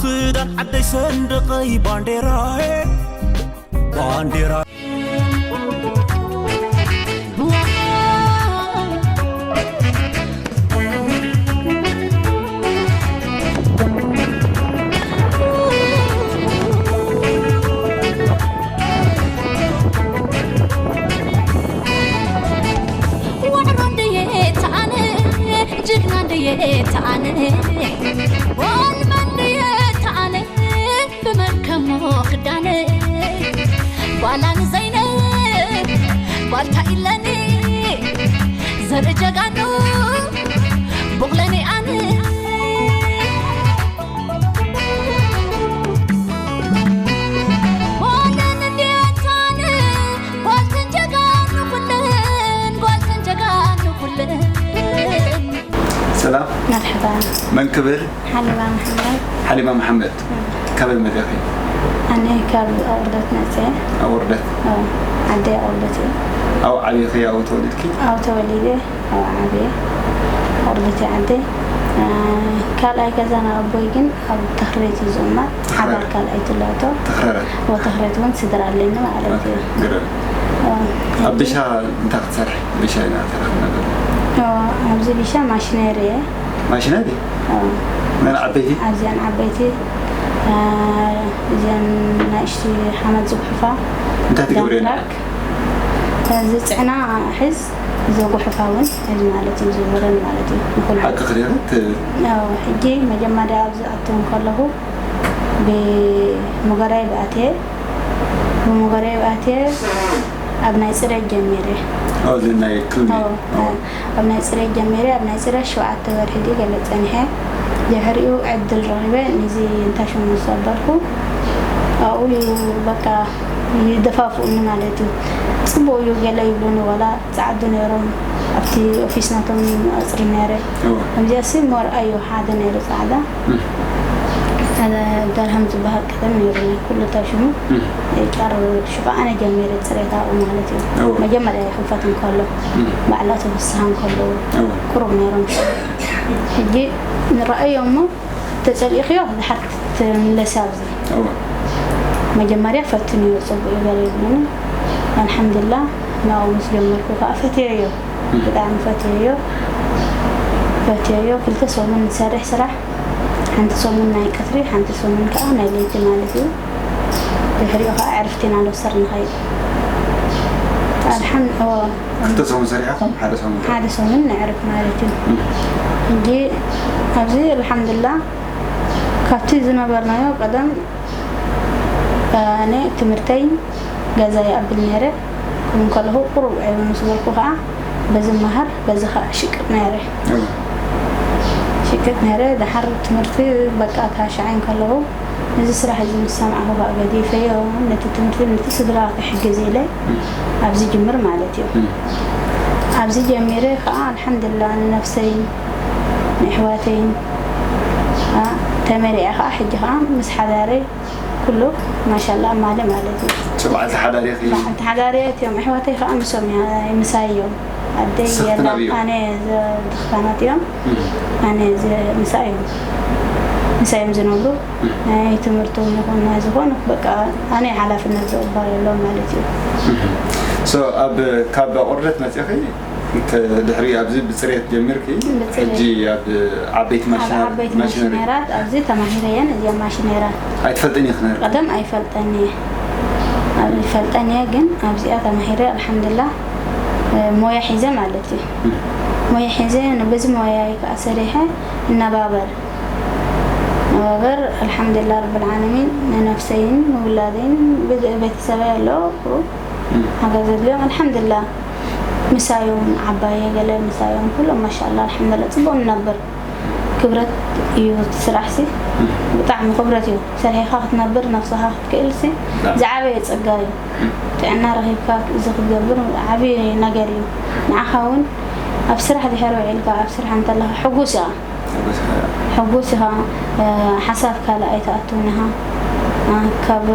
ክዳን ዓደይ ሰንደቐይ ባንዴራዬ ባንዴራ ዋዕሮ እንድየ ተኣነ፣ ጅግና እንድየ ተኣነ፣ ዋልመ እንድየ ተኣነ፣ ብመን ከሞ ክዳነ፣ ጓል ኣነ ዘይነ፣ ጓልታ ኢለኒ፣ ዘርኢ ጀጋኑ፣ ቡቕለኒ ኣነ። ጓለን እንድየ ተኣነ፣ ጓልተን ጀጋኑ ኩለን፣ ጓልተን ጀጋኑ ኩለን። ሰላም። መርሐባ። መን ክብል? ሓሊማ መሓመድ። ሓሊማ መሓመድ። እም። ካበይ መጺእኺ? ኣነ ካብ ኣቑርደት መጽየ። ኣቑርደት? ኣዎ፣ ዓደይ ኣቑርደት እዩ። ኣብኡ ዓቢኺ፣ ኣብኡ ተወሊድኪ? ኣብኡ ተወሊደ፣ ኣብኡ ዓብየ። ኣቑርደት እዩ ዓደይ። እ፣ ካልኣይ ገዛ ናይ ኣቦይ ግን ኣብ ተኽረሬት እዩ ዝቕመጥ። ተኽረሬት? ሓዳር ካልኣይ ትለቶ። ተኽረሬት? ወተኽረሬት እውን ስድራ ኣለኒ ማለት ኦኬ፣ እዩ። ግርም። ኣዎ። ኣብ ቢሻ እንታይ ክትሰርሒ? ቢሻ ኢና ተረኽብና ዘለና። ኣዎ፣ ኣብዚ ቢሻ ማሽነሪ እየ። ማሽነሪ? ኣዎ። መን ዓበይቲ? ኣብዚኣን ዓበይቲ፣ እ፣ እዚኣን ናእሽቲ ሓመድ ዝጉሕፋ እንታይ ትገብሪ? ዳምፕ ትራክ፣ እ፣ ዝጽዕና ሕዝ፣ ዝጉሕፋ እውን ሕዝ ማለት እዩ፣ ዝውረን ማለት እዩ። ንኹሉ። ሓቅኺ ዲኺ? ት- ኣዎ፣ ሕጂ መጀመርያ ኣብዚ ኣትው ከለኹ ብመጎራይብ ኣትየ፣ ብመጎራይብ ኣትየ ኣብ ናይ ጽሬት ጀሚረ። ኣዎ፣ እዚ ናይ ክሊኒክ። ኣዎ፣ ኣዎ። ኣብ ናይ ጽሬት ጀሚረ፣ ኣብ ናይ ጽሬት ሸውዓተ ወርሒ ድዩ ገለ ጸኒሐ። ድሕሪኡ ዕድል ረኺበ፣ ነዚ እንታሽሙ ምስ ነበርኩ፣ ኣብኡ እዩ በቃ ይደፋፍኡኒ ማለት እዩ። ጽቡቕ እዩ ገለ ይብሉኒ፣ ዋላ ጸዓዱ ነይሮም፣ ኣብቲ ኦፊስ ናቶም ይመጽሪ ነይረ። እወ። ከምዚኣ ሲ ሞር ኣዩ ሓደ ነይሩ ጻዕዳ። እም። ሓደ ደርሃም ዝበሃል ቀደም ነይሩ ናይ ኩሉ እታ ሽሙ። እም። ጫር ሽፋ ኣነ ጀሚረ ጽሬት ኣብኡ ማለት እዩ። እወ። መጀመርያ ይኽፈት እንከሎ፣ እም። በዓላቱ ፍስሃ እንከለዉ እወ። ቁሩብ ነይሮም። ሕጂ ንረኣዮ እሞ ተጸሊእኽዮ ዝሓት ትምለስ ኣብዚ። እወ። መጀመርያ ፈትንዮ፣ ጽቡቕ እዩ ገለ ይብሉኒ። ኣልሓምዱሊላህ፣ ናብኡ ምስ ጀመርኩ ከኣ ፈትየዮ። እም። ብጣዕሚ ፈትየዮ። ፈትየዮ። ክልተ ሰሙን ንሰርሕ ስራሕ። ሓንቲ ሰሙን ናይ ቀትሪ፣ ሓንቲ ሰሙን ከኣ ናይ ለይቲ ማለት እዩ። ድሕሪኡ ከኣ ዕርፍቲ ኢና ንወስድ ንኸይድ። ኣድሓን፣ እወ። ክልተ ሰሙን ሰሪሕኩም፣ ሓደ ሰሙን? ሓደ ሰሙን ነዕርፍ ማለት እዩ። እም። እንጂ ኣብዚ ኣልሓምዱሊላህ፣ ካብቲ ዝነበርናዮ ቀደም፣ ኣነ ትምህርተይን ገዛይ ኣብል ነይረ። ከምኡ ከለኹ ቁሩብ ዕብይ ምስ በልኩ ከኣ በዚ መሃር፣ በዚ ከኣ ሽቅጥ ነይረ። እም። ሽቅጥ ነይረ። ደሓር ትምህርቲ በቃ ታሽዓይ ከለኹ፣ ነዚ ስራሕ እዚ ምስ ሰማዕኹ ከኣ ገዲፈዮ፣ ነቲ ትምህርቲ፣ ነቲ ስድራ ክሕግዝ ኢለ እም። ኣብዚ ጅምር ማለት እዩ። እም። ኣብዚ ጀሚረ ከኣ ኣልሓምዱሊላህ ንነፍሰይን ንኣሕዋተይን፣ ኣ፣ ተመሪዐ ከኣ ሕጂ ከኣ ምስ ሓዳረይ ኩሉ ማሻላ ኣማለ ማለት እዩ። ሶ በዓልቲ ሓዳር ኢኺ? በዓልቲ ሓዳር እየ። እቲኦም ኣሕዋተይ ከኣ ምሶም እያ፣ ምሳይ እዮም። ኣደይ ስኽቲ የላ፣ ናብይ እዮም? ኣነ ዘ-፣ ድኽታናት እዮም። እም። ኣነ ዘ-፣ ምሳይ እዮም። ምሳይ እዮም ዝነብሩ። እም። ናይ ትምህርቶም ይኹን ናይ ዝኾነ በቃ ኣነ ሓላፍነት ዝቕበለሎም ማለት እዩ። እም። ሶ ኣብ፣ ካብ ኣቑርደት መጺእኺ ክ-፣ ድሕሪ ኣብዚ ብጽሬት ጀሚርኪ፣ ብጽሬት። ሕጂ ኣብ ዓበይቲ ኣብ ማሽነር-፣ ዓበይቲ ማሽነሪ። ማሽነራት ኣብዚ ተማሂረ እየን፣ እዚኣ ማሽነራ። ኣይትፈልጥን ኢኺ ነይርኪ? ቀደም ኣይፈልጠን እየ። ኣብ-፣ ይፈልጠን እየ፣ ግን ኣብዚኣ ተማሂረ፣ ኣልሓምዱሊላህ፣ እ፣ ሞያ ሒዘ ማለት እዩ። እም። ሞያ ሒዘ፣ ን-፣ በዚ ሞያይ ከኣ ሰሪሐ፣ እናባበር፣ እናባበር፣ ኣልሓምዱሊላህ ረብል ዓለሚን፣ ንነፍሰይን ንውላደይን፣ ብ-፣ ቤተሰበይ ኣሎ፣ ቁሩብ እም። ሓገዝ ኣድልዮም፣ ኣልሓምዱሊላህ። ምሳዮም ዓባየ ገለ ምሳዮም ኩሎም ማሻኣላ ኣልሓምዱሊላህ ጽቡቕ ንነብር። ክብረት እዩ እቲ ስራሕሲ። እም። ብጣዕሚ ክብረት እዩ። ሰሪሕኻ ክትነብር፣ ነብስኻ ክትክእልሲ ብጣዕሚ። ዝዓበየ ጸጋ እዩ። እም። ጥዕና ረኺብካ እዚ ክትገብር ዓቢ ነገር እዩ። ንዓኻ እውን ኣብ ስራሕ ድሕሪ ውዒልካ፣ ኣብ ስራሕ እንተለኻ ሕጉስ ኢኻ። ሕጉስ ኢኻ። ሕጉስ ኢኻ፣ እ፣ ሓሳብ ካልእ ኣይትኣቱን ኢኻ። እ፣ ካብ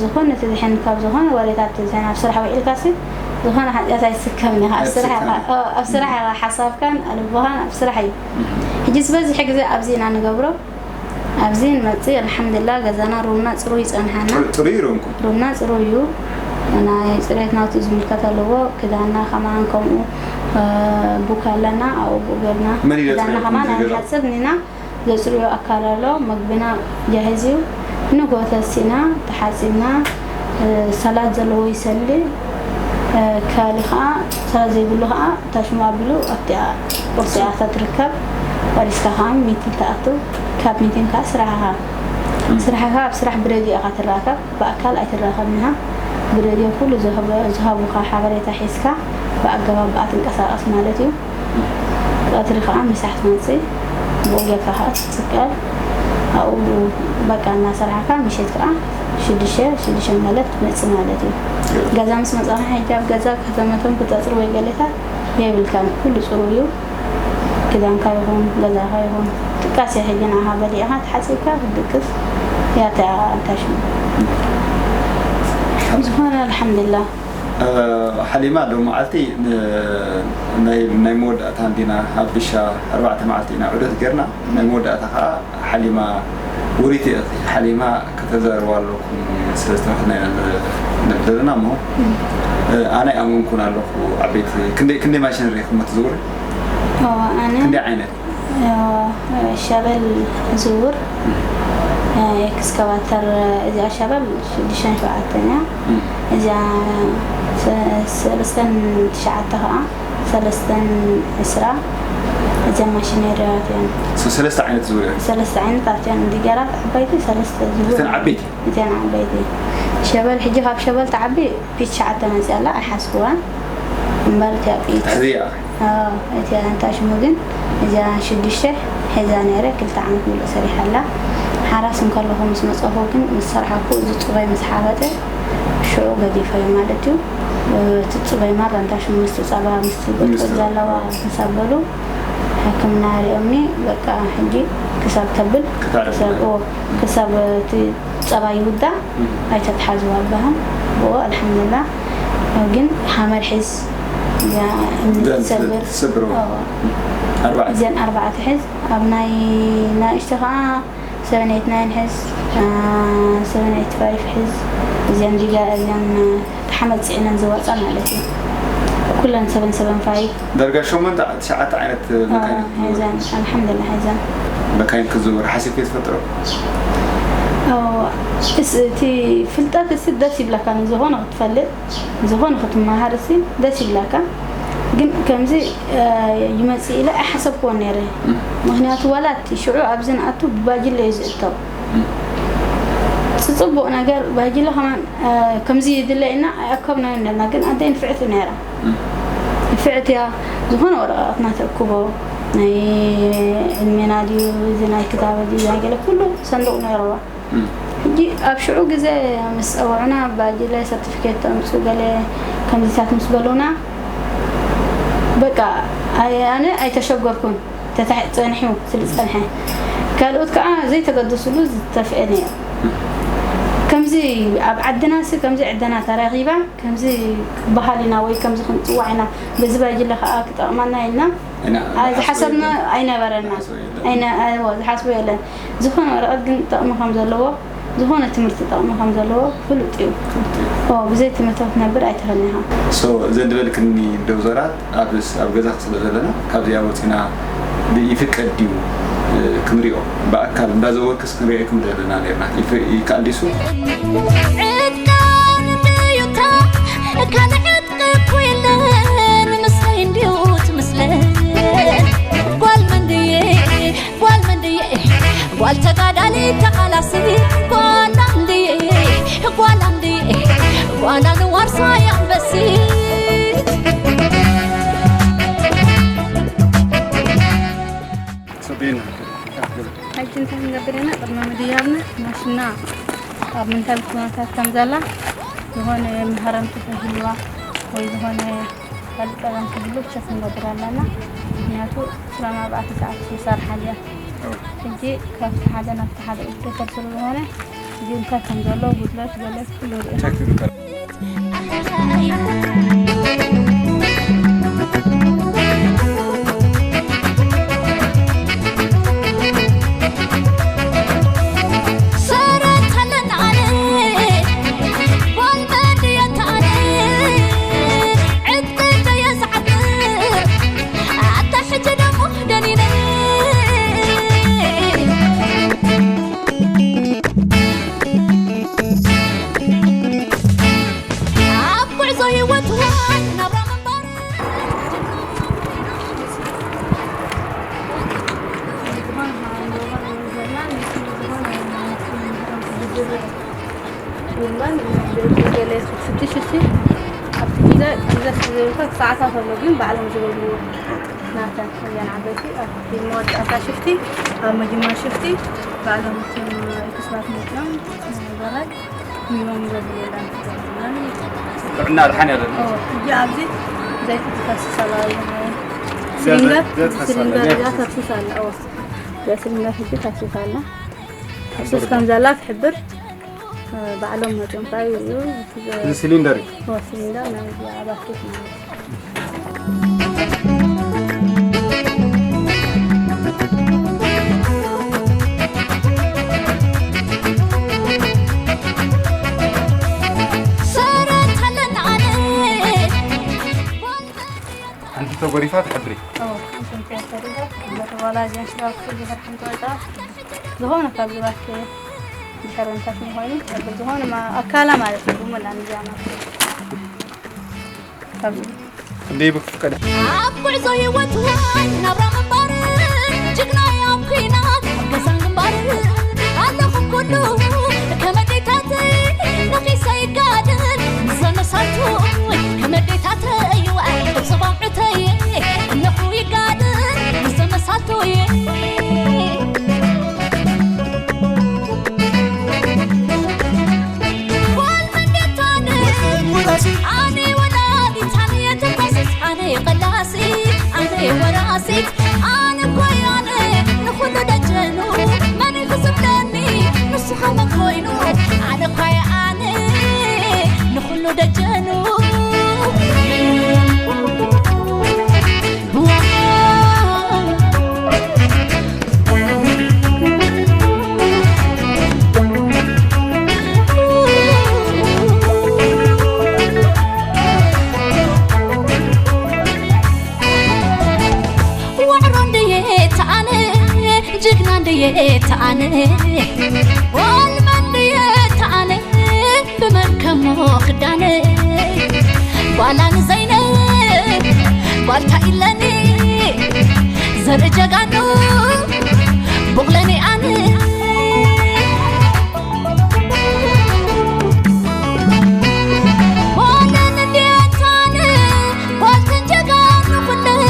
ዝኾነ ትዝሕን፣ ካብ ዝኾነ ወሬታት ትዝሕን፣ ኣብ ስራሕ ውዒልካሲ ዝኾነ ሓጢኣት ኣይትስከምን ኢኻ። ኣብ ስራሕ ኢኻ፣ ኣይትስከምን። እ፣ ኣብ ስራሕ ኢኻ ሓሳብካን ልቦኻን ኣብ ስራሕ እዩ። እህ። ሕጂስ በዝሒ ግዜ ኣብዚ ኢና ንገብሮ። ኣብዚ ንመጽእ ኣልሓምዱላ ገዛና ሩምና ጽሩይ ይጸንሓና። ጽሩ- ጽሩይ ሩምኩም? ሩምና ጽሩይ እዩ። ናይ ጽሬት ናውቲ ዝምልከት ኣለዎ። ክዳንና ከማን ከምኡ፣ እ፣ ቡክ ኣለና፣ ኣብኡ ቡክ ጌርና። መን እዩ ክዳንና ዘጽርየልኩም ከማን እዚ ገዛ? ኣይንሓጽብን ኢና። ዘጽርዮ ኣካል ኣሎ። መግብና ጃህዝ እዩ። ንግሆ ተሲና ተሓጺብና፣ እ፣ ሰላት ዘለዎ ይሰሊ። እ፣ ካሊ ከኣ ሰላት ዘይብሉ ከኣ ታሽሙ ኣቢሉ ኣብቲኣ ቁርሲ እያ ትርከብ። ወሪስካ ከኣ ሚቲን ትኣቱ። ካብ ሚቲን ከኣ ስራሕኻ። ስራሕኻ ኣብ ስራሕ ብሬድዮ ኢኻ ትራኸብ፣ ብኣካል ኣይትራኸብን ኢኻ። ብሬድዮ ኩሉ ዝህበ-፣ ዝሃቡኻ ሓበሬታ ሒዝካ ብኣገባብ ብኣ ትንቀሳቐስ ማለት እዩ። ቀትሪ ከኣ ምሳሕ ትመጽእ፣ ብኡ ጌርካ ከኣ ትጽቀል። ኣብኡ በቃ እናሰራሕካ ምሸት ከኣ ሽዱሽተ፣ ሽዱሽተ ማለት ትመጽእ ማለት እዩ። ገዛ ምስ መጻኻ ሕጂ ኣብ ገዛ ከተመቶም ክተጽሪ ወይ ገሌታት የብልካን። ኩሉ ጽሩይ እዩ። ክዳንካ ይኹን፣ ገዛኻ ይኹን። ጥቃስ ሕጂ ንዓኻ በሊዕኻ ተሓጺብካ ክትድቅስ እያ እታ ኣንታሽሙ። ዝኾነ ኣልሓምዱሊላህ። እ፣ ሓሊማ ሎም መዓልቲ ን-፣ ናይ፣ ናይ መወዳእታ እንዲና ኣብ ብሻ ኣርባዕተ መዓልቲ ኢና ዑደት ጌርና። ናይ መወዳእታ ከኣ ሓሊማ ውሪት እያ። ሓሊማ ከተዛርባ ኣለኩም ስለ ዝተባህልና ኢና ን-፣ ንብል ዘለና እሞ፣ እ፣ ኣነ ኣይኣመንኩን ኣለኹ። ዓበይቲ ክንደይ፣ ክንደይ ማሽን ርኢኹም ትዝውሪ? ኦ፣ ኣነ ክንደይ ዓይነት? ኦ፣ ሸበል ዝውር፣ እ፣ ኤክስካቫተር፣ እዚኣ ሸበል ሽዱሽተን ሸውዓተን እያ። እም። እዚኣ ሰ-፣ ሰለስተን ትሽዓተ ከኣ፣ ሰለስተን ዕስራ፣ እዚኣ ማሽነሪያት እየን። ሶ ሰለስተ ዓይነት ዝውር እየን? ሰለስተ ዓይነት ኣብቲኣን ዲገራት ዓባይቲ ሰለስተ ዝውር እተን እየን። ዓበይቲ? እተን ዓበይቲ። ሸበል ሕጂ ካብ ሸበል ትዓቢ ፒት ትሽዓተ መፅያ ኣላ፣ ኣይሓዝክዋን። እምበር እቲኣ ፒት ትሕዚ እያ? ኣዎ፣ እቲኣ እንታይ ሽሙ ግን እዚኣ ሽዱሽተ ሒዛ ነይረ፣ ክልተ ዓመት ሙሉእ ሰሪሓ ኣላ። ሓራስ እንከለኹ ምስ መፀኹ ግን ምስ ሰራሕኩ እዚ ፅበይ ምስ ሓበጠ ሽዑ ገዲፈዮ ማለት እዩ። እቲ ፅበይ ማራ እንታይ ሽሙ ምስቲ ፀባ ምስቲ ቅርቅር ምስቲ ዘለዋ ምስ ኣበሉ ሕክምና ሪኦምኒ በቃ ሕጂ ክሳብ ተብል ክሳብ ክሳብ፣ ኦ፣ ክሳብ እቲ ጸባ ይውዳእ፣ እም። ኣይተትሓዝዋ በሃም። ብኡ ኣልሓምዱሊላህ። ግን ሃመር ሒዝ፣ እዚኣ እምኒ ዘን ትሰብር። ትሰብር፣ እዎ። ኣዎ። ኣርባዕተ። እዘን ኣርባዕተ ሒዝ፣ ኣብ ናይ ናእሽቱ ኸዓ ሰቨን ኤይት ናይን ሒዝ፣ አ፣ ሰቨን ኤይት ፋይፍ ሒዝ፣ እዘን ዲጋ፣ እዘን፣ አ፣ ሓመድ ጽዒነን ዝወጻ ማለት እዩ። ኩለን ሰቨን ሰቨን ፋይፍ። ዳርጋ ሸሞንተ፣ ትሽዓተ ዓይነት መካይን ኣዎ፣ ክትዝውር። ሒዘን፣ ኣልሓምዱሊላህ፣ ሒዘን። መካይን ክትዝውር ሓሲብኪ ትፈልጢ ዶ? ኣዎ፣ እስ-፣ እቲ ፍልጠት እስ ደስ ይብለካ፣ ንዝኾነ ክትፈልጥ፣ ዝኾነ ክትመሃር እሲ ደስ ይብለካ። ግን ከምዚ፣ እ፣ ይመጽእ ኢለ ኣይሓሰብክዎን ነይረ። እም። ምኽንያቱ ዋላ እቲ ሽዑ ኣብዚ ንኣቱ ብባጅለ እዩ ዝእተው። እም። ጽ-፣ ጽቡቕ ነገር ባጅለ ከማን እ፣ ከምዚ ይድለ ኢልና ኣይኣከብናዮን ነርና፣ ግን ኣደይ ንፍዕቲ ነይራ። እም። ንፍዕቲ እያ። ዝኾነ ወረቓቕትና ተእክቦ፣ ናይ ዕድሜና ድዩ፣ እዚ ናይ ክታበ ድዩ፣ ናይ ገለ ኩሉ ሰንዱቕ ነይርዋ። እም። ሕጂ ኣብ ሽዑ ግዜ ምስ ጸውዑና፣ ባጅለ ሰርቲፊኬት ተምጹ፣ ገለ ከምዚታት ምስ በሉና፣ በቃ፣ ኣይ-፣ ኣነ ኣይተሸገርኩን። ተታሒ-፣ ጸኒሑ ስለ ዝጸንሐ፣ ካልኦት ከኣ ዘይተገደስሉ ዝተፍኤ ነይሩ። ከምዚ ኣብ ዓድናሲ ከምዚ ዕደና ተረኺባ፣ ከምዚ ክበሃል ኢና ወይ ከምዚ ክንጽዋዕ ኢና፣ በዚ ባጅለ ከኣ ክጠቕመና ኢልና ኢና፣ ኣይ፣ ዝሓሰብና ኣይነበረና። ዝሓስቦ የለን። ኣይነ-፣ ኣይዎ፣ ዝሓስቦ የለን። ዝኾነ ወረቐት ግን ጥቕሚ ከም ዘለዎ፣ ዝኾነ ትምህርቲ ጥቕሚ ከም ዘለዎ ፍሉጥ እዩ። ፍሉጥ እዩ። ኦ፣ ብዘይ ትምህርቲ ክትነብር ኣይትኽእልን ኢኻ። ሶ፣ እዘን ዝበልክኒ ዶዘራት ኣብ ስ-፣ ኣብ ገዛኺ ስለ ዘለና፣ ካብዚኣ ወጺና ብ-፣ ይፍቀድ ድዩ፣ እ፣ ክንሪኦ? ብኣካል እንዳዘወርክስ ክንሪኦ ኣይክም ደለና ነርና። ይፍ-፣ ይከኣል ድዩ? ዕጥቃን ድዩታ፣ ካልእ ዕጥቂ እኮ የለን፣ ምስለይ እንድዩ ትምስለ። ጓል መንድየ፣ ጓል መንድየ፣ ጓል ተጋዳሊት ተቓላሲት፣ ጓል ኣምድየ፣ ጓል ኣምድየ፣ ጓል ኣንዋርሳይ ኣንበሲት። ጽቡቕ። ሕጂ እንታይ ክንገብር ኢና? ቅድሚ ምድያብና ማሽና ኣብ ምንታይ ኩነታት ከም ዘላ ዝኾነ መሃረምቲ ከይህልዋ ወይ ዝኾነ ካልእ ጸገም ክህሉ ቸክ ንገብር ኣለና። ምኽንያቱ ዕስራን ኣርባዕተን ሰዓት ይሰርሓ እያ። ሕጂ ካብቲ ሓደ ናብቲ ሓደ ይደፈር ስለ ዝኾነ፣ እዚ እንታይ ከም ዘሎ፣ ጉድለት፣ ገለ ኩሉ ርኢኻ ቸክ ይግበር። ምባል ገለ ክትፍትሽ፣ እሺ። ኣብቲ ግዜ፣ ግዜ ስለ ዘይብልካ ሰዓታት ኣሎ፣ ግን ባዕሎም ዝገብርዎ ናተን እዘን ዓበይቲ ኣብቲ መወዳእታ ሽፍቲ፣ ኣብ መጀመርያ ሽፍቲ ባዕሎም እቶም ኤክስፓርት መፅኦም በራድ ሚሞም ይገብርዎ። ጥዕና ኣድሓን ያለን። ሕጂ ኣብዚ ዘይቲ ትፈስስ ኣላ። ስሊንደር፣ ዘይቲ ትፈስስ ኣላ። ስሊንደር እዚኣ ተፍስስ ኣላ። እወ። እዚኣ ስሊንደር ሕጂ ተፍስስ ኣላ። ተፍስስ ከም ዘላ ትሕብር። ባዕሎም መፅኦም ከዓ ይርእዩ። እዚ ስሊንደር እዩ። እወ፣ ስሊንደር ናብዚ ኣባኬት ማለት እዩ። ሓንቲ ተጎሪፋ ትሕብሪ። ዝኾነ ካብ ዝባክ ድሕረንታት ምዃኑ ትሕብር። ዝኾነ ኣካላ ማለት እዩ። ብሙላ ንዚያ ማለት እዩ። ካብ ክንደይ ብክፍቀደ ኣብ ጉዕዞ ህይወት ዋይ ናብራ ምንባር ጅግና ኣብ ኲናት ኣብ ገዛን ግንባር ኣለኹ ኩሉ ከመዴታት ነኺሰ ይጋደል ዘመሳቱ ከመዴታት እዩ ጽባብዑተይ እነኹ ይጋደል ዘመሳቱ ጓል መንደታነ ኣነ ወላዲት ኣነ የተኮስት ኣነ ቀላሲ ኣነ ወራሲት ኣነ ኳይ ኣነ ንኹሉ ደጀኑ መን ክዝብለኒ ንሱ ከመ ኮይኑ ኣነ ኳይ ኣነ ንኹሉ ደጀኑ ዋዕሮ እንድየ ተኣነ ጅግና እንድየ ተኣነ ዋልመ እንድየ ተኣነ ብመን ከሞ ክዳነ ጓላ ንዘይነ ጓልታ ኢለኒ ዘርኢ ጀጋኑ ቡቕለኒ ኣነ ጓለን እንድየታነ ጓልተን ጀጋኑ ኩለን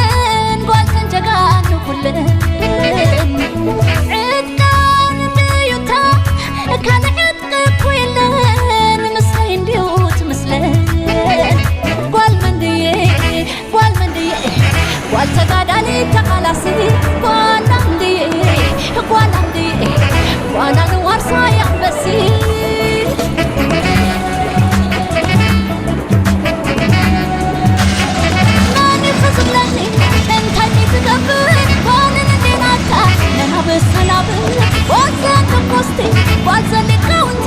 ጓልተን ጀጋኑ ኩለን ዕጥቃን እንድዩታ ካልዕ እኮ የለን ምስለይ እንዲዩ ትምስለ ጓል መንድየ ጓል መንድየ ጓል ተጋዳሊ ተቃላሲ ጓል እንድየ ጓል እንድየ ጓል ኣንዋርሳ ያንበሲ መን እዩ ዝብለኒ እንታይ ትገብር ጓልን እንዴናታ ነናብ ሰላብ ጓል ዘንድቆስቲ ጓል ዘሊቃውንቲ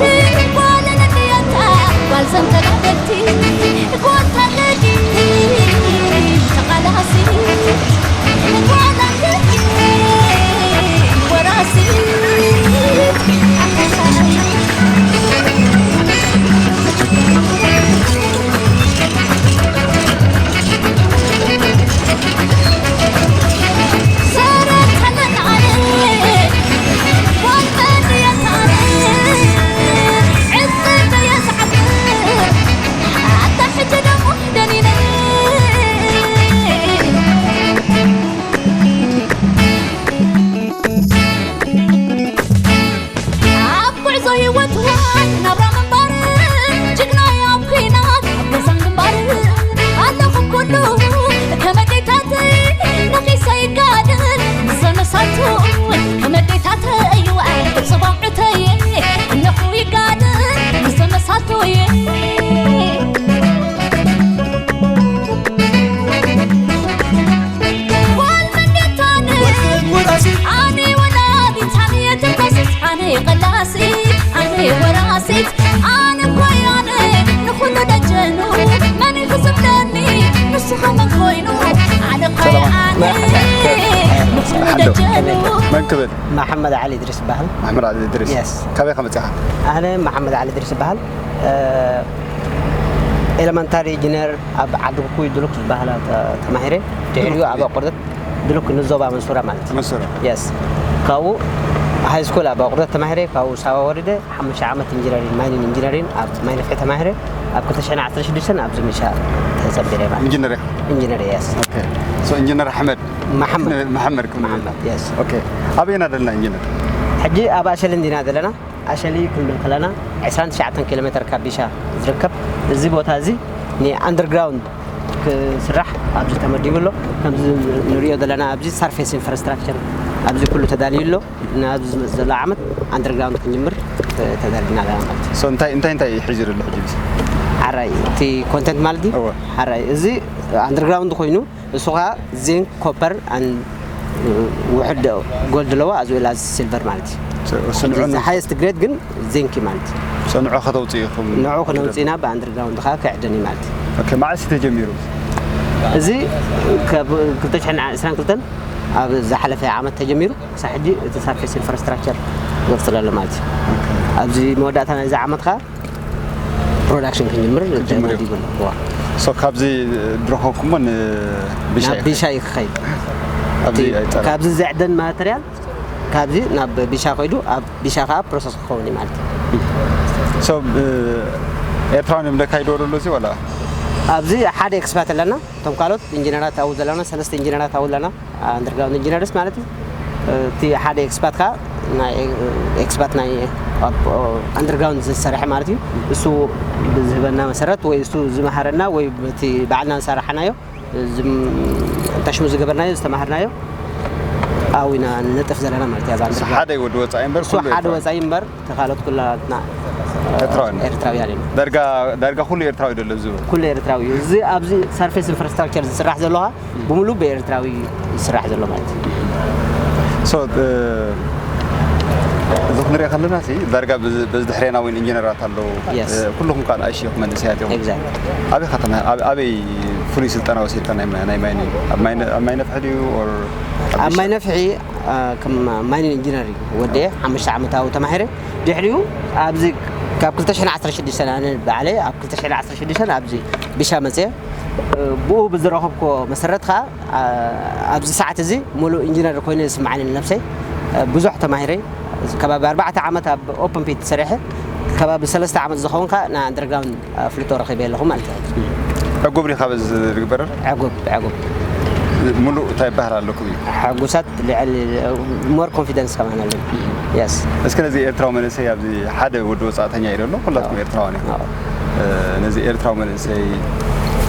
ጓልን እንድየታ ጓል ዘንተጋደልቲ ጓል ታገዲ ተቃላሲ ጓል ኣንደቲ ወራሲ ኣብ ጉዕዞ ህይወት ዋይ ናብራ ምንባር ጅግናይ ኣብ ኲናት ኣብ ገዛን ግንባር ኣለኹም ኩሉ ከመዴታተይ ነኺሰ ይጋደል ምስ ዘመሳቱ ከመዴታተይ ዋይ ጽባብዑተይ እነኹ ይጋደል ምስ ዘመሳቱ ጓል መንደታነ ኣነ ወላዲት ኣነ ተንኮሲት ኣነ ቀላሲ ኣነ ወራሲት ኣነ ኮይ ኣነ ንኹሉ ደጀኑ መን ክዝብለኒ ንሱ ከመን ኮይኑ ኣነ ኮይ ኣነ ንኹሉ ደጀኑ መን ክብል መሓመድ ዓሊ ድሪስ ይበሃል። መሓመድ ዓሊ ድሪስ። የስ። ካበይ ከ መጺኻ? ኣነ መሓመድ ዓሊ ድሪስ ይበሃል። ኤለመንታሪ ኢንጂነር ኣብ ዓዲ ኩኩይ ድሉክ ዝበሃላ ተ- ተማሂረ። ድሕሪኡ ኣብ ኣቆርደት ድሉክ ንዞባ መንሱራ ማለት እዩ። መንሱራ። የስ። ካብኡ ሃይ ስኩል ኣብ ኣቑርደት ተማሂረ፣ ካብኡ ሳዋ ወሪደ ሓሙሽተ ዓመት ኢንጂነሪንግ፣ ማይኒንግ ኢንጂነሪንግ ኣብ ማይ ነፍሒ ተማሂረ። ኣብ ክልተ ሽሕን ዓሰርተ ሽዱሽተን ኣብዚ ሚሻ ተጸንቢረ ማለት። ኢንጂነር ኢኻ? ኢንጂነር፣ የስ። ኦኬ። ሶ ኢንጂነር ኣሕመድ መሓመድ። መሓመድ ክንብል። መሓመድ፣ የስ። ኦኬ። ኣበየና ዘለና ኢንጂነር? ሕጂ ኣብ ኣሸሊ እንዲና ዘለና። ኣሸሊ ክንብል ከለና ዕስራን ትሽዓተን ኪሎ ሜትር ካብ ቢሻ ዝርከብ። እዚ ቦታ እዚ ንኣንደርግራውንድ ክስራሕ ኣብዚ ተመዲቡ ኣሎ። ከምዚ ንሪኦ ዘለና ኣብዚ ሰርፌስ ኢንፍራስትራክቸር ኣብዚ ኩሉ ተዳልዩ ኣሎ። ናብዚ ዝመጽእ ዘሎ ዓመት ኣንደርግራውንድ ክንጅምር፣ እ፣ ተዳሊና ኣለና ማለት እዩ። ሶ እንታይ፣ እንታይ፣ እንታይ እዩ ሒዙ ዘሎ ሕጂ? ሓራይ እቲ ኮንተንት ማለት እዩ። እወ። ሓራይ እዚ ኣንደርግራውንድ ኮይኑ እሱ ኸዓ ዚንክ፣ ኮፐር፣ ኣን ውሕድ ጎልድ ኣለዎ፣ ኣዝ ዌል ኣዝ ሲልቨር ማለት እዩ። ሶ፣ እሱ ንዑ እዚ ሃይስት ግሬድ ግን ዚንክ እዩ ማለት እዩ። ሶ ንዑ ከተውፅኡ ኢኹም? ንዑ ክነውፅእና ብኣንደርግራውንድ ኸዓ ክዕደን እዩ ማለት እዩ። ኦኬ፣ መዓስ እዩ ተጀሚሩ? እዚ ካብ ክልተ ሽሕን ዕስራን ክልተን ኣብ ዝሓለፈ ዓመት ተጀሚሩ፣ ክሳብ ሕጂ እቲ ሰርፌስ ኢንፍራስትራክቸር ይቕፅል ኣሎ ማለት እዩ። ኦኬ። ኣብዚ መወዳእታ ናይዚ ዓመት ኸዓ ፕሮዳክሽን ክንጅምር ክጅምር እዩ። ተመዲቡ ኣሎ። ዋ። ሶ ካብዚ ድረኸብኩሞ ንቢሻ ናብ እዩ ቢሻ እዩ ክኸይድ። ኣብዚ እቲ ኣይጠራን። ካብዚ ዘዕደን ማተርያል ካብዚ ናብ ቢሻ ከይዱ ኣብ ቢሻ ከዓ ፕሮሰስ ክኸውን እዩ ማለት እዩ። ሶ፣ እ፣ ኤርትራውያን እዮም ደካይድዎ ዘሎ እዚ ዋላ? ኣብዚ ሓደ ኤክስፓት ኣለና። እቶም ካልኦት ኢንጂነራት ኣብኡ ዘለና፣ ሰለስተ ኢንጂነራት ኣብኡ ኣለና። ኣንደርግራውንድ ኢንጂነርስ ማለት እዩ። እቲ ሓደ ኤክስፓት ከዓ ናይ ኤክስፓት ናይ ኣብ ኣንደርግራውንድ ዝሰርሐ ማለት እዩ። እሱ ብዝህበና መሰረት ወይ እሱ ዝመሃረና ወይ በቲ ባዕልና ዝሰራሕናዮ ዝም-፣ ታሽሙ ዝገበርናዮ ዝተማሃርናዮ ኣብኡ ኢና ንነጥፍ ዘለና ማለት እዩ። ኣብ እሱ ኣንደርግራውንድ ሓደ ወዲ ወፃኢ እምበር እሱ ኩሉ ሓደ ኤርትራዊ። ወፃኢ እምበር ተኻሎት ኩላትና ኤርትራውያን። ኤርትራውያን ኢና። ዳርጋ፣ ዳርጋ ኩሉ ኤርትራዊ ደሎ ዝብል። ኩሉ ኤርትራዊ እዩ። እዚ ኣብዚ ሰርፌስ ኢንፍራስትራክቸር ዝስራሕ ዘሎ ኸዓ ብምሉእ ብኤርትራዊ ዝስራሕ ዘሎ ማለት እዩ። ሶ፣ እ፣ እዚ ክንሪኦ ከለና ሲ ዳርጋ በዚ፣ በዚ ድሕሬና እውን ኢንጂነራት ኣለዉ። የስ። እ፣ ኩልኹም ከዓ ንኣሽቱ መንእሰያት ኢኹም። ኤግዛክት። ኣበይ ከተማ፣ ኣብ-፣ ኣበይ ፍሉይ ስልጠና ወሲድካ ናይ ማ-፣ ናይ ማይኒንግ? ኣብ ማይ ነ-፣ ኣብ ማይ ነፍሒ ድዩ ኦር ኣብ ኣብ ማይ ነፍሒ፣ አ፣ ከም ማይኒንግ ኢንጂነሪንግ ወዲኤ ሓሙሽተ ዓመት ኣብኡ ተማሂረ። ድሕሪኡ ኣብዚ ካብ ክልተ ሽሕን ዓሰርተ ሽዱሽተን ኣነ ባዕለይ ኣብ ክልተ ሽሕን ዓሰርተ ሽዱሽተን ኣብዚ ቢሻ መፅየ። ብኡ ብዝረኸብኩዎ መሰረት ኸዓ፣ አ፣ ኣብዚ ሰዓት እዚ ሙሉእ ኢንጂነር ኮይነ ዝስምዓኒ ንነብሰይ። አ፣ ብዙሕ ተማሂረ። ከባቢ ኣርባዕተ ዓመት ኣብ ኦፕን ፒት ሰሪሐ፣ ከባቢ ሰለስተ ዓመት ዝኸውን ኸዓ ናይ ኣንደርግራውንድ ኣፍልጦ ረኺበ ኣለኹ ማለት እዩ። ዕጉብ ዲኻ በዚ ዝግበር? ዕጉብ፣ ዕጉብ። ሙሉእ እንታይ ይበሃል ኣለኩም እዩ? ሕጉሳት፣ ልዕል፣ ሞር ኮንፊደንስ ከማን ኣለኒ። የስ። እስኪ ነዚ ኤርትራዊ መንእሰይ ኣብዚ ሓደ ወዲ ወጻእተኛ እዩ ዘሎ፣ ኩላትኩም ኣዎ። ኤርትራውያን ኢኹም። ኣዎ። እ፣ ነዚ ኤርትራዊ መንእሰይ፣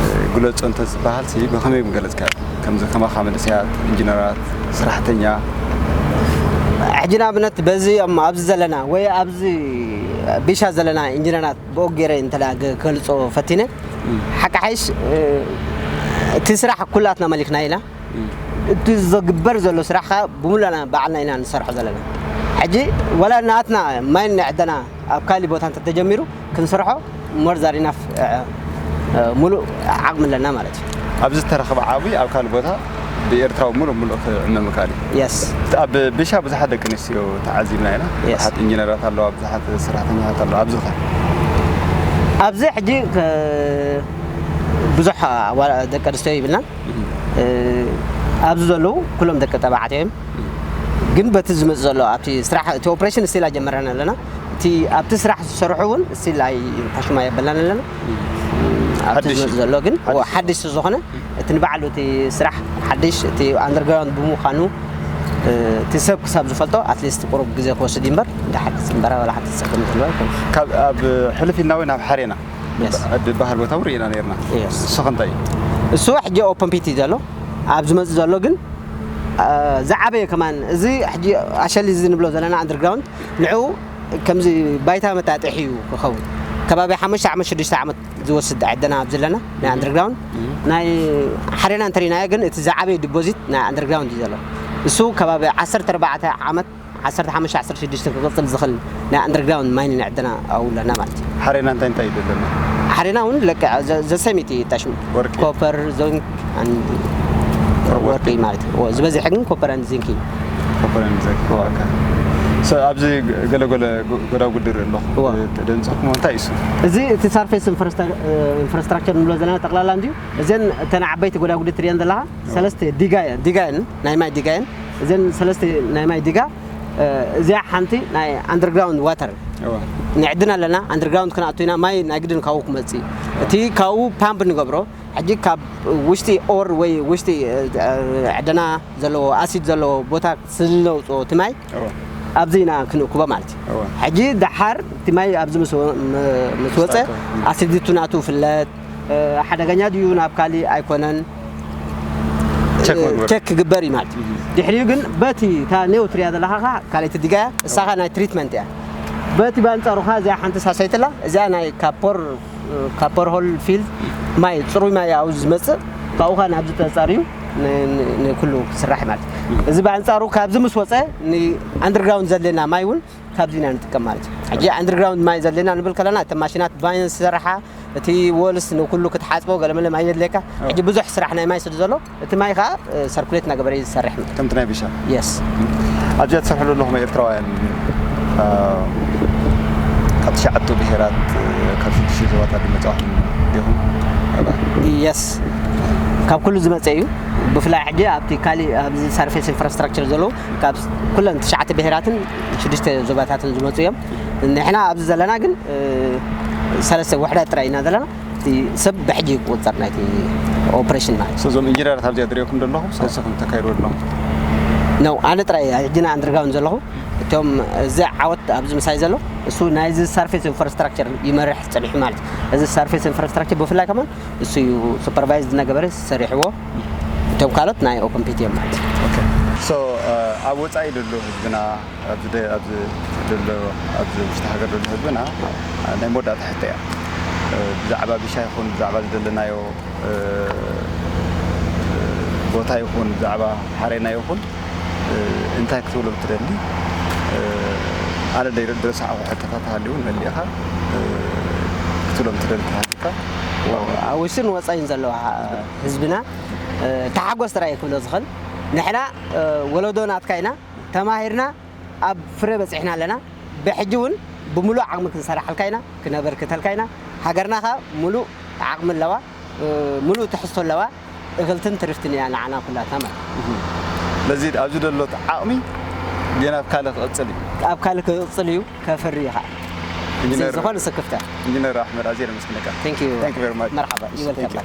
እ፣ ግለጾ እንተዝበሃል ሲ ብኸመይ ምገለጽካ? ከምዚ ከማኻ መንእሰያት፣ ኢንጂነራት፣ ስራሕተኛ። ሕጂ ንኣብነት በዚ እም-፣ ኣብዚ ዘለና ወይ ኣብዚ ቢሻ ዘለና ኢንጂነራት ብኡ ገይረ እንተ ደኣ ግ-፣ ክገልጾ ፈቲነ፣ እም። ሓቂ ሓይሽ፣ እ፣ እቲ ስራሕ ኩላትና መሊኽና ኢና። እም። እቲ ዝግበር ዘሎ ስራሕ ኸኣ ብምሉእና ባዕልና ኢና ንሰርሖ ዘለና። ሕጂ ወላ ናትና ማይ ንዕደና ኣብ ካሊእ ቦታ እንተተጀሚሩ ክንሰርሖ more than enough፣ እ፣ እ፣ ሙሉእ ዓቕሚ ኣለና ማለት እዩ። ኣብዚ ዝተረኸበ ዓቢ ኣብ ካልእ ቦታ ብኤርትራዊ ሙሉእ ሙሉእ ክዕመ ምክኣል እዩ። የስ። ኣብ ቢሻ ብዙሓት ደቂ ኣንስትዮ ተዓዚብና ኢና። የስ። ብዙሓት ኢንጂነራት ኣለዋ፣ ብዙሓት ሰራሕተኛታት ኣለዋ። ኣብዚ ኸ? ኣብዚ ሕጂ ከ-፣ ብዙሕ ኣዋ-፣ ደቂ ኣንስትዮ ይብልና። እም። እ፣ ኣብዚ ዘለዉ ኩሎም ደቂ ተባዕትዮ እዮም። እም። ግን በቲ ዝመጽእ ዘሎ ኣብቲ ስራሕ፣ እቲ ኦፕሬሽን ስቲል ኣይጀመረን ኣለና። እቲ ኣብቲ ስራሕ ዝሰርሑ እውን ስቲል ኣይ-፣ ታሽሙ ኣየበልናን ኣለና። እም። ኣብቲ ሓድሽ ዝመጽእ እዩ። ዘሎ ግን፣ ሓድሽ እዎ፣ ሓድሽ ዝኾነ፣ እቲ ንባዕሉ እቲ ስራሕ ሓድሽ፣ እቲ ኣንደርግራውንድ ብምዃኑ፣ እ፣ እቲ ሰብ ክሳብ ዝፈልጦ፣ ኣትሊስት ቁሩብ ግዜ ክወስድ እዩ እምበር፣ እንዳ ሓድሽ እምበራ ዋላ ሓንቲ ሰብ ከምትህልዋ ኣይኮነን። ካብ፣ ኣብ ሕልፍ ኢልና እውን ኣብ ሓሬና የስ። ድበሃል ቦታ እውን ርኢና ነርና። የስ። እሱ ከ እንታይ እዩ? እሱ ሕጂ ኦፕን ፒት እዩ ዘሎ። ኣብ ዝመጽእ ዘሎ ግን፣ አ፣ ዝዓበየ ከማን፣ እዚ ሕጂ ኣሸሊ እዚ ንብሎ ዘለና ኣንደርግራውንድ፣ ንዕኡ ከምዚ ባይታ መጣጥሒ እዩ ክኸውን። ከባቢ ሓሙሽተ ዓመት፣ ሽዱሽተ ዓመት ዝወስድ ዕደና ኣብዚ ኣለና፣ ናይ እም። ኣንደርግራውንድ። እም። ናይ ሓሬና እንተሪናዮ ግን፣ እቲ ዝዓበየ ዲፖዚት ናይ ኣንደርግራውንድ እዩ ዘሎ። እሱ ከባቢ ዓሰርተ ኣርባዕተ ዓመት ዓሰርተ ሓሙሽተ ዓሰርተ ሽዱሽተ ክቕጽል ዝኽእል ናይ ኣንደርግራውንድ ማይኒንግ ዕደና ኣብኡ ኣለና ማለት እዩ። ሓሬና እንታይ እንታይ እዩ ዘለና? ሓሬና እውን ለክዕ ዘ-፣ ዘሰሚት እዩ፣ ታሽሙ። ወርቂ። ኮፐር፣ ዚንክ፣ ኣንድ ወርቂ። ወርቂ ማለት እዩ። ዝበዝሐ ግን ኮፐር ኣንድ ዚንክ እዩ። ኮፐር ኣንድ ዚንክ። እዎ። ኦኬ። ሶ፣ ኣብዚ ገለ ገለ ጎ-፣ ጎዳጉዲ ይርኢ ኣለኹ። እዎ። ተ-፣ ደንጸኩም እንታይ እዩ እሱ? እዚ እቲ ሰርፌስ ኢንፍራስትራ-፣ ኢንፍራስትራክቸር ንብሎ ዘለና ጠቕላላ እንድዩ። እዘን እተን ዓበይቲ ጎዳጉዲ ትሪአን ዘለኻ፣ እዎ። ሰለስተ ዲጋ እየን፣ ዲጋ እየን፣ ናይ ማይ ዲጋ እየን። እዘን ሰለስተ ናይ ማይ ዲጋ እዚኣ ሓንቲ ናይ ኣንደርግራውንድ ዋተር ንዕድና ኣለና። ኣንደርግራውንድ ክንኣቱ ኢና፣ ማይ ናይ ግድን ካብኡ ክመጽእ እዩ። እቲ ካብኡ ፓምፕ ንገብሮ። ሕጂ ካብ ውሽጢ ኦር ወይ ውሽጢ ዕደና ዘለዎ ኣሲድ ዘለዎ ቦታ ስለ ነውፅኦ እቲ ማይ ኣብዚ ኢና ክንእክቦ ማለት እዩ። ሕጂ ደሓር እቲ ማይ ኣብዚ ምስ ወፀ ኣሲድቱ ናቱ ፍለጥ፣ ሓደገኛ ድዩ ናብ ካሊእ ኣይኮነን ቸክ ክግበር እዩ ማለት እዩ። ድሕሪኡ ግን በቲ እታ ኔው ትሪያ ዘለኻ ካ ካልኣይቲ ዲጋ እያ፣ እሳኻ ናይ ትሪትመንት እያ። በቲ ባንጻሩ ካ እዚኣ ሓንቲ ሳሳይትላ እዚኣ ናይ ካፖር ካፖር ሆል ፊልድ ማይ ፅሩይ ማይ ኣብኡ ዝመፅእ ካብኡ ካ ናብዚ ተፃርዩ ንኩሉ ክስራሕ ማለት እዩ። እዚ ብኣንፃሩ ካብዚ ምስ ወፀ ንኣንደርግራውንድ ዘድለና ማይ እውን ካብዚ ኢና ንጥቀም ማለት እዩ። ሕጂ ኣንደርግራውንድ ማይ ዘድለና ንብል ከለና እተን ማሽናት ባይን ዝሰርሓ እቲ ወልስ ንኩሉ ክትሓፅቦ ገለመለ ማይ የድልየካ። ሕጂ ብዙሕ ስራሕ ናይ ማይ ስለ ዘሎ እቲ ማይ ከዓ ሰርኩሌት እናገበረ እዩ ዝሰርሕ። ከምቲ ናይ ቢሻ። የስ። ኣብዚኣ ትሰርሑ ዘለኹም ኤርትራውያን ካብ ትሽዓቱ ብሄራት ካብ ሽዱሽተ ዞባታት ዝመፃኹም ዲኹም? የስ። ካብ ኩሉ ዝመፀ እዩ። ብፍላይ ሕጂ ኣብቲ ካሊእ ኣብዚ ሰርፌስ ኢንፍራስትራክቸር ዘለዉ ካብ ኩለን ትሽዓተ ብሄራትን ሽዱሽተ ዞባታትን ዝመፁ እዮም። ንሕና ኣብዚ ዘለና ግን ሰለስተ ውሕዳት ጥራይ ኢና ዘለና። እቲ ሰብ ብሕጂ ክቁፀር ናይቲ ኦፕሬሽን ማለት እዩ። እዞም ኢንጂነራት ኣብዚኣ ዝሪኦኩም ዘለኹ ሰለስኹም ተካይድዎ ኣለኹም? ነው ኣነ ጥራይ ሕጂ ና ኣንደርግራውንድ ዘለኹ። እቶም እዚ ዓወት ኣብዚ ምሳይ ዘሎ እሱ ናይዚ ሰርፌስ ኢንፍራስትራክቸር ይመርሕ ፀኒሑ ማለት እዩ። እዚ ሰርፌስ ኢንፍራስትራክቸር ብፍላይ ከማን እሱ እዩ ሱፐርቫይዝ እናገበረ ሰሪሕዎ። እቶም ካልኦት ናይ ኦፕን ፒቲ እዮም ማለት እዩ። ሶ ኣብ ወፃኢ ዘሎ ህዝብና ኣብዚ ደ- ኣብዚ ዘሎ ኣብዚ ውሽጢ ሃገር ዘሎ ህዝብና ናይ መወዳእታ ሕቶ እያ። ብዛዕባ ቢሻ ይኹን ብዛዕባ ዝደለናዮ ቦታ ይኹን ብዛዕባ ሓሬና ይኹን እንታይ ክትብሎም ትደሊ? ኣነ ደይ- ዝረሳዕኹ ሕቶታት ሃልዩ እውን መሊእኻ ክትብሎም ትደሊ ተሃልዩካ? ኣብ ውሽጥን ወፃኢን ዘለዋ ህዝብና ተሓጎስ ጥራይ ክብሎ ዝኽእል ንሕና ወለዶ ናትካ ኢና ተማሂርና ኣብ ፍረ በፂሕና ኣለና። ብሕጂ እውን ብምሉእ ዓቕሚ ክንሰርሓልካ ኢና፣ ክነበርክተልካ ኢና። ሃገርና ኸኣ ምሉእ ዓቕሚ ኣለዋ፣ ምሉእ ትሕዝቶ ኣለዋ። እኽልትን ትርፍትን እያ ንዓና ኩላትና ማለት እዩ። ስለዚ ኣብዚ ደሎት ዓቕሚ ገና ኣብ ካልእ ክቕጽል እዩ። ኣብ ካልእ ክቕጽል እዩ፣ ከፍሪ እዩ ኸዓ። እዚ ዝኾነ ስክፍታ። ኢንጂነር ኣሕመድ ኣዝየ ነመስግነካ። Thank you very much። መርሓባ። ይበልካ።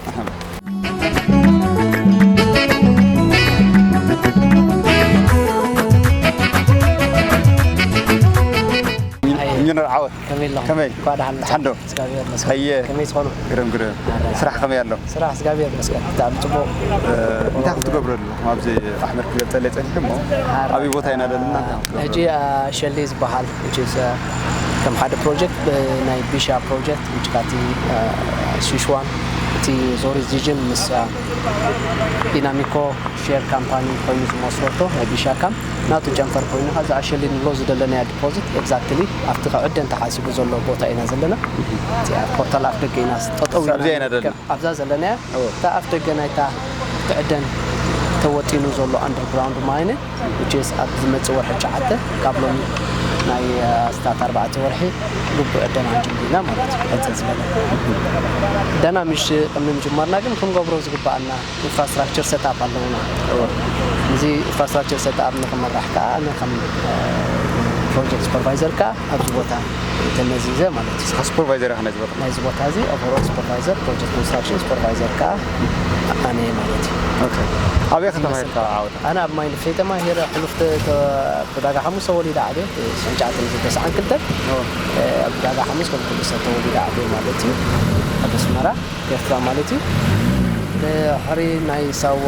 ኢንጂነር ዓወት ከመይ ኣለኹም? ከመይ? እንኳዕ ደሓን መጻእኩም። ሓንዶ? እግዚኣብሔር ይመስገን። ኣየ። ከመይ ትኾኑ? ግርም ግርም። ኣረ። ስራሕ ከመይ ኣሎ? ስራሕ እግዚኣብሔር ይመስገን። ብጣዕሚ ጽቡቕ። እ፣ እንታይ ክትገብሩ ኣለኹም? ኣብዚ ኣሕመድ ክገልጸለይ ጸኒሑ እሞ፣ ኣረ። ኣበይ ቦታ ኢና ዘለና? ሕጂ፣ እ፣ ሸሌ ዝበሃል፣ which is፣ እ፣ ከም ሓደ ፕሮጀክት፣ እ፣ ናይ ቢሻ ፕሮጀክት፣ which ካቲ፣ እ፣ ስዊሽ ዋን፣ እቲ ዞሪ ዚጅን ምስ፣ እ፣ ዲናሚኮ ሼር ካምፓኒ ኮይኑ ዝመስረቶ ናይ ቢሻ ካም ናቱ ጨንፈር ኮይኑ፣ ከዛ ኣሸሊ ንብሎ ዝደለናያ ዲፖዚት ኤግዛክትሊ ኣብቲ ክዕደን ተሓሲቡ ዘሎ ቦታ ኢና ዘለና። እቲኣ ፖርታል ኣፍ ደገ ኢና ጠጠው ኢልና ኣብዚኣ ኢና ዘለና። ንርከብ። ኣብዛ ዘለናያ እወ። እታ ኣፍ ደገ ናይታ ክዕደን ተወጢኑ ዘሎ ኣንደርግራውንድ ማይን፣ which is ኣብ ዝመጽእ ወርሒ ትሽዓተ ካብ ሎሚ ናይ ኣስታት ኣርባዕተ ወርሒ ግቡእ ዕደና ጀሚርና ማለት እዩ። ሕጽር ዝበለ ዕደና ምሽ ቅድሚ ምጅማርና ግን ክንገብሮ ዝግባኣና ኢንፍራስትራክቸር ሰትኣፕ ኣለውና። እዚ ኢንፍራስትራክቸር ሰትኣፕ ንክመራሕ ከዓ ኣነ ከም ፕሮጀክት ሱፐርቫይዘር ከዓ ኣብዚ ቦታ ተመዚዘ ማለት እዩ። ንስኻ ሱፐርቫይዘር ኢኻ ናይዚ ቦታ? ናይዚ ቦታ እዚ ኦቨርኦል ሱፐርቫይዘር፣ ፕሮጀክት ኮንስትራክሽን ሱፐርቫይዘር ከዓ ኣነ እየ ማለት እዩ። ኦኬ። ኣበይ ኢኻ ተማሂርካ ዓወት? ኣነ ኣብ ማይ ንፍሰይ ተማሂረ፣ ሕሉፍ ተ- ተ- ብዳጋ ሓሙስ ተወሊደ ዓብየ፣ ስንጫ ተሰዓን ክልተን። ኣብ ዳጋ ሓሙስ ከም ክልተ ተወሊደ ዓብየ ማለት እዩ። ኣብ ኣስመራ ኤርትራ ማለት እዩ። ድሕሪ ናይ ሳዋ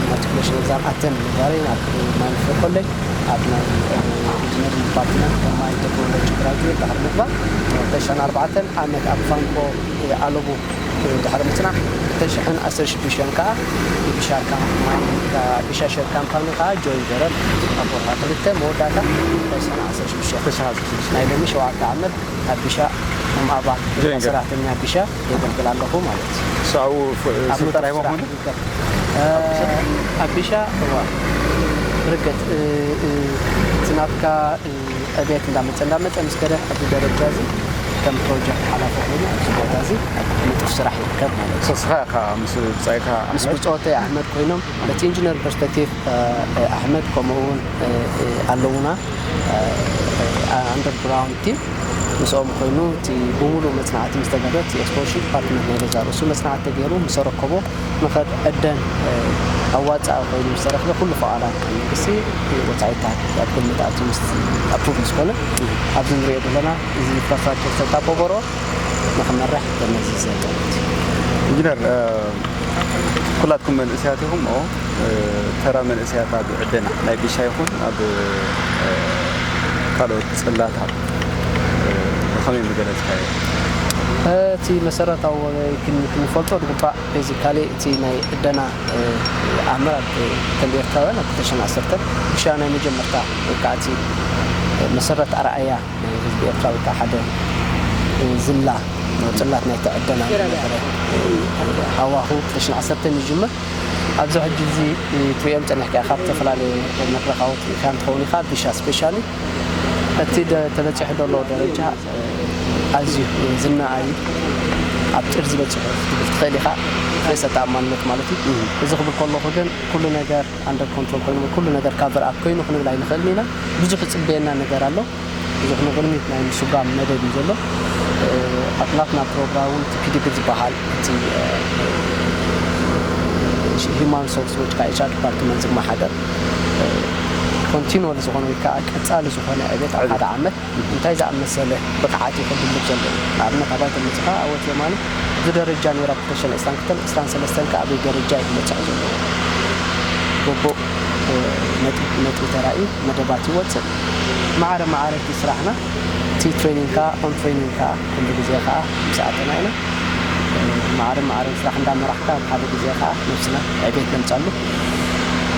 ማትሪኩሌሽን ኤግዛም ኣተን ምግባረይ ናብ ማይንድፊልድ ኮሌጅ ኣብ ናይ ኢንጂነሪንግ ዲፓርትመንት ከም ማይን ቴክኖሎጂ ግራጁዌት ድሕሪ ምግባር ክልተ ሽሕን ኣርባዕተን ዓመት ኣብ ፋንኮ ኣለቡ ድሕሪ ምጽናሕ ክልተ ሽሕን ዓሰርተ ሽዱሽተን ከኣ ብሻር ካምፓኒ ብሻ ሸር ካምፓኒ ከኣ ጆይን ገይረ ኣብ ወርሒ ክልተ መወዳእታ ክልተ ሽሕን ዓሰርተ ሽዱሽተ ናይ ሎሚ ሸውዓተ ዓመት ኣብ ቢሻ ከም ኣባል ጆይን ገይረ። ሰራሕተኛ ቢሻ የገልግል ኣለኹ ማለት እዩ። እሱ ኣብኡ ፍ- ኣብ ስሙ ንጣብ ጥራይ ስራሕ መኾኑ? ይርከብ። ኣብ ቢሻ እዋ ርገት እ- እ- እቲ ናትካ እ- ዕብየት እንዳመፀ እንዳመፀ ምስ ከደ ኣብዚ ደረጃ እዚ ከም ፕሮጀክት ሓላፊ ኮይኑ ኣብዚ ቦታ እዚ ኣብ ንጡፍ ስራሕ ይርከብ ማለት እዩ። ንስኻ ኢኻ ምስ ብጻይካ ምስ ኣሕመድ? ብጾተይ ኣሕመድ ኮይኖም በቲ ኢንጂነር ፐርስፔክቲቭ ኣሕመድ ከምኡ እውን ኣለውና ኣንደርግራውንድ ቲም ምስኦም ኮይኑ እቲ ብምሉእ መጽናዕቲ ምስ ተገብረ እቲ ኤክስፕሎሬሽን ዲፓርትመንት ናይ ገዛ ርእሱ መጽናዕቲ ተገይሩ ምስ ኣረከቦ ንኸድ ዕደን ኣዋጻኢ ኮይኑ ምስ ተረክበ ኩሉ ፈቓዳት መንግስቲ ወጻኢታት ኣብ ግምት ኣትዩ ምስ ኣፕሩቭ ምስ ኮነ ኣብዚ ንሪኦ ዘለና እዚ ኢንፍራስትራክቸር ሰታፕ ኦቨርኦል ንኽመርሕ ተመዚዘ ማለት እዩ። ኢንጂነር ኩላትኩም መንእሰያት ኢኹም ኦ ተራ መንእሰያት ኣብ ዕደና ናይ ቢሻ ይኹን ኣብ ካልኦት ጽላታት ብኸመይ ምገለጽካዮ? እቲ መሰረታዊ ክንፈልጦ ዝግባእ ቤዚካሊ እቲ ናይ ዕደና ኣምር ኣብ ከም ኤርትራውያን ኣብ ክልተ ሽሕን ዓሰርተን ቢሻ ናይ መጀመርታ ወይ ከዓ እቲ መሰረት ኣርኣያ ናይ ህዝቢ ኤርትራ ወይ ከዓ ሓደ ዝላ ናብ ጽላት ናይ ተዕደና ዝነበረ ሃዋሁ ክልተ ሽሕን ዓሰርተን ይጅምር። ኣብዚ ሕጂ እዚ ትሪኦም ጸኒሕካ ኢኻ ኣብ ዝተፈላለዩ መድረኻዊ ትሪኢካ እንትኸውን ኢኻ ቢሻ ስፔሻሊ እቲ ተበፂሑ ዘሎ ደረጃ ኣዝዩ ዝነኣዩ ኣብ ጥርዚ በፂሑ ክትብል ትኽእል ኢኻ። ርእሰ ተኣማንነት ማለት እዩ። እዚ ክብል ከለኹ ግን ኩሉ ነገር ኣንደር ኮንትሮል ኮይኑ ኩሉ ነገር ካቨር ኣፕ ኮይኑ ክንብል ኣይንኽእልን ኢና። ብዙሕ ዝፅበየና ነገር ኣሎ። ብዙሕ ንቕድሚት ናይ ምስጓም መደብ እዩ ዘሎ። ኣብ ናትና ፕሮግራም እውን እቲ ፒዲፒ ዝበሃል እቲ ሂማን ሶርስ ወይ ከዓ ኤችኣር ዲፓርትመንት ዝመሓደር ኮንቲኑዋል ዝኾነ ወይ ከዓ ቀፃሊ ዝኾነ ዕቤት ኣብ ሓደ ዓመት እንታይ ዝኣመሰለ ብቕዓት እዩ ከድልብ ዘለዎ። ንኣብነት ኣባይ ተመፅኻ ኣወት የማነ እዚ ደረጃ ነይራ ክልተ ሽሕን ዕስራን ክልተን ዕስራን ሰለስተን ከዓ ኣበይ ደረጃ እዩ ክበፅሕ ዘለዎ። ግቡእ ነጥቢ ተራእዩ መደባት ይወፅእ። ማዕረ ማዕረ እቲ ስራሕና እቲ ትሬኒንግካ ኦን ትሬኒንግካ ኩሉ ግዜ ከዓ ምስ ኣተና ኢና። ማዕረ ማዕረ ስራሕ እንዳመራሕካ ኣብ ሓደ ግዜ ከዓ ነብስና ዕቤት ነምፃሉ።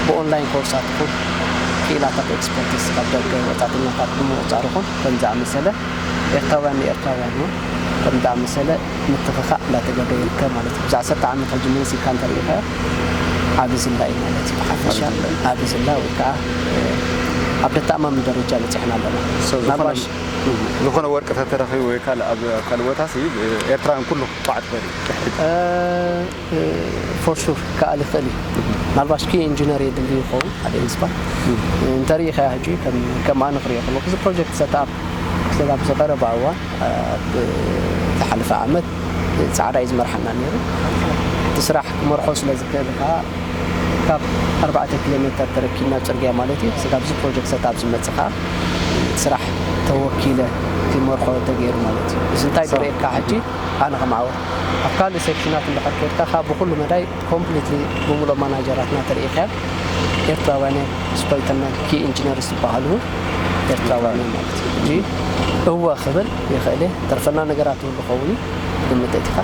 ብኦንላይን ኮርሳት ይኹን ክኢላታት ኤክስፐርቲስ ካብ ደገ ወፃእተኛታት ብምቑፃር ይኹን ከም ዝኣመሰለ ኤርትራውያን ንኤርትራውያን እውን ከም ዝኣመሰለ ምትኽኻእ እንዳተገብረ ይርከብ ማለት እዩ። ብዛ ዓሰርተ ዓመት ሕጂ መሊስካ እንተሪኢኻዮ ዓቢ ዝላ እዩ ማለት እዩ። ብሓፈሻ ዓቢ ዝላ ወይ ከዓ ኣብ ደተኣማምን ደረጃ በፂሕና ኣለና። ምናልባሽ ዝኾነ ወርቂ ተተረኺቡ ወይ ካልእ ኣብ ካልእ ቦታ ሲ ኤርትራውያን ኩሉ ክቋዕ ትኽእል እዩ። ፎር ሹር ከኣል ይኽእል እዩ። ምናልባሽ ኪ ኢንጂነር የድሊ ይኸውን ሓደ ኢንስፓ እንተሪኢኻዮ ሕጂ ከም ኣነ ክሪኦ ከለኹ እዚ ፕሮጀክት ሰትኣፕ ስጋብ ዝቐረበ እዋን ኣብ ዝሓለፈ ዓመት ጻዕዳ እዩ ዝመርሓና ነይሩ። እቲ ስራሕ ክመርሖ ስለ ዝኽእል ከዓ ካብ ኣርባዕተ ኪሎ ሜተር ተረኪብና ኣብ ፅርግያ ማለት እዩ ስጋብ እዚ ፕሮጀክት ሰትኣፕ ዝመፅእ ከዓ እቲ ስራሕ ተወኪለ ክመርሖ ተገይሩ ማለት እዩ። እዚ እንታይ ዝርእየካ ሕጂ ኣነ ከም ዓወት ኣብ ካልእ ሴክሽናት እንድሕር ከድካ ካብ ብኩሉ መዳይ ኮምፕሊትሊ ብምሉእ ማናጀራትና ተርእካ ኤርትራውያን እዮም ስፖይተርና ኪ ኢንጂነርስ ዝበሃሉ እውን ኤርትራውያን እዮም ማለት እዩ። እወ ክብል ይኽእል እየ። ተርፈና ነገራት እውን ዝኸውን እዩ ግምት እቲኻ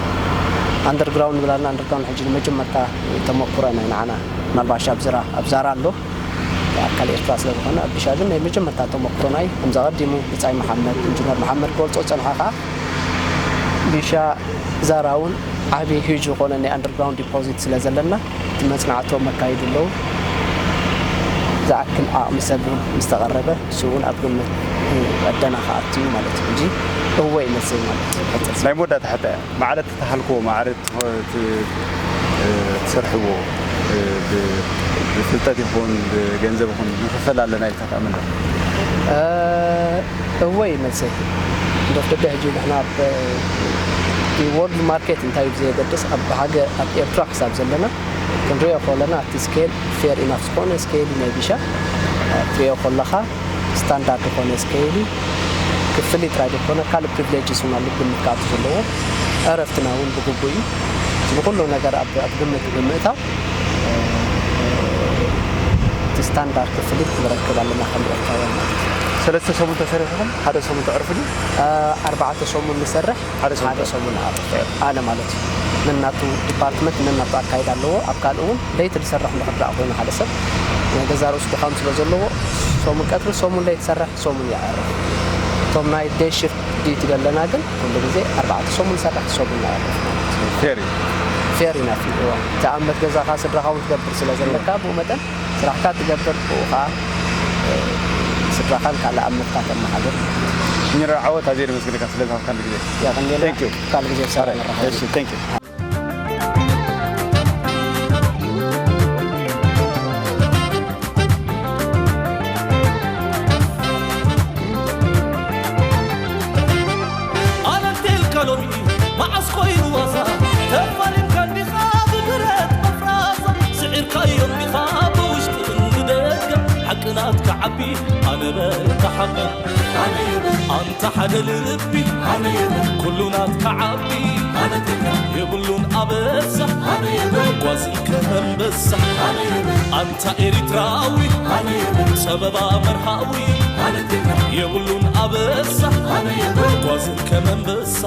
ኣንደርግራውንድ ብላልና ኣንደርግራውንድ ሕጂ ንመጀመርታ ተመኩሮ ናይ ንዓና ምናልባሽ ኣብ ዝራ ኣብ ዛራ ኣሎ ኣካል ኤርትራ ስለ ዝኾነ ኣብ ቢሻ ግን ናይ መጀመርታ ተመኩሮና እዩ። ከምዚ ኣቐዲሙ ብጻይ መሓመድ ኢንጂነር መሓመድ ክገልጾ ዝጸንሐ ከዓ ቢሻ ዛራ እውን ዓብዪ ሂጅ ዝኾነ ናይ ኣንደርግራውንድ ዲፖዚት ስለ ዘለና እቲ መጽናዕቶም መካይዱ ኣለዉ። ዝኣክል ዓቕሚ ሰብ እውን ምስ ተቐረበ እሱ እውን ኣብ ግምት ዕደና ክኣቱ እዩ ማለት እዩ እንጂ እወ ይመስል ማለት እዩ። ሕጽር ናይ መወዳእታ ሕቶ እያ። ማዕረ እተተሃልክዎ ማዕረ ትሰርሕዎ ብፍልጠት ይኹን ብገንዘብ ይኹን ንኽፈል ኣለና ኢልካ ተኣምን ዶ? እወ እዩ መልሰይ። እንዶ ፍደደ ሕጂ ንሕና ኣብ ወርልድ ማርኬት እንታይ እዩ ብዘየገድስ ኣብ ሃገር ኣብ ኤርትራ ክሳብ ዘለና ክንሪኦ ከለና እቲ ስኬል ፌር ኢናፍ ዝኾነ ስኬል ናይ ቢሻ ትሪኦ ከለኻ ስታንዳርድ ዝኾነ ስኬል እዩ። ክፍሊት ጥራይ ዘይኮነ ካልእ ፕሪቪሌጅስ እውን ኣሎ ግምት ክኣቱ ዘለዎ። ዕረፍትና እውን ብግቡእ እዩ። እዚ ኩሉ ነገር ኣብ ኣብ ግምት ብምእታው እቲ ስታንዳርድ ክፍሊት ክንረክብ ኣለና ከም ኤርትራውያን ማለት እዩ። ሰለስተ ሰሙን ተሰሪሕኹም ሓደ ሰሙን ተዕርፉ ድዩ? ኣርባዕተ ሰሙን ንሰርሕ ሓደ ሰሙን ሓደ ሰሙን ንዓርፍ ኣነ ማለት እዩ። ነናቱ ዲፓርትመንት ነናቱ ኣካይዳ ኣለዎ። ኣብ ካልእ እውን ለይቲ ዝሰርሕ እንድሕር ደኣ ኮይኑ ሓደ ሰብ ናይ ገዛ ርእሱ ድኻም ስለ ዘለዎ ሰሙን ቀትሪ ሰሙን ለይቲ ይሰርሕ ሰሙን ይዕርፍ። እቶም ናይ ዴይ ሽፍት ዲዩቲ ዘለና ግን ኩሉ ግዜ ኣርባዕተ ሰሙን ንሰርሕ ሰሙን ንዕርፍ ማለት እዩ። ፌር እዩ። ፌር ኢናፍ እዩ። እዋ እቲ ኣመት ገዛኻ ስድራኻ እውን ትገብር ስለ ዘለካ ብኡ መጠን ስራሕካ ትገብር ብኡ ከዓ ስድራኻን ካልእ ኣመትካ ተመሓድር። ኢንጂነር ዓወት፣ ኣዝየ የመስግነካ ስለ ዝሃብካኒ ግዜ። ያቀንዴላ Thank you። ካልእ ግዜ ብሰላም Alright። ንራኸብ። እሺ፣ thank you። ኣነንቴልካ ሎሚ መዓስ ኮይኑ ዋዛ ተፋሊምካ እንዲኻ ብብረት መፍራዛ ስዒርካዮ እንዲኻ ብውሽጥን ብደገ ሓቂ ናትካ ዓቢ ኣነ በልካ ሓቂ ኣንታ ሓደ ልቢ ኩሉ ናትካ ዓቢ የብሉን ኣበሳ ጓዝን ከመንበሳ ኣንታ ኤሪትራዊ ጸበባ መርሃዊ የብሉን ኣበሳ ጓዝን ከመንበሳ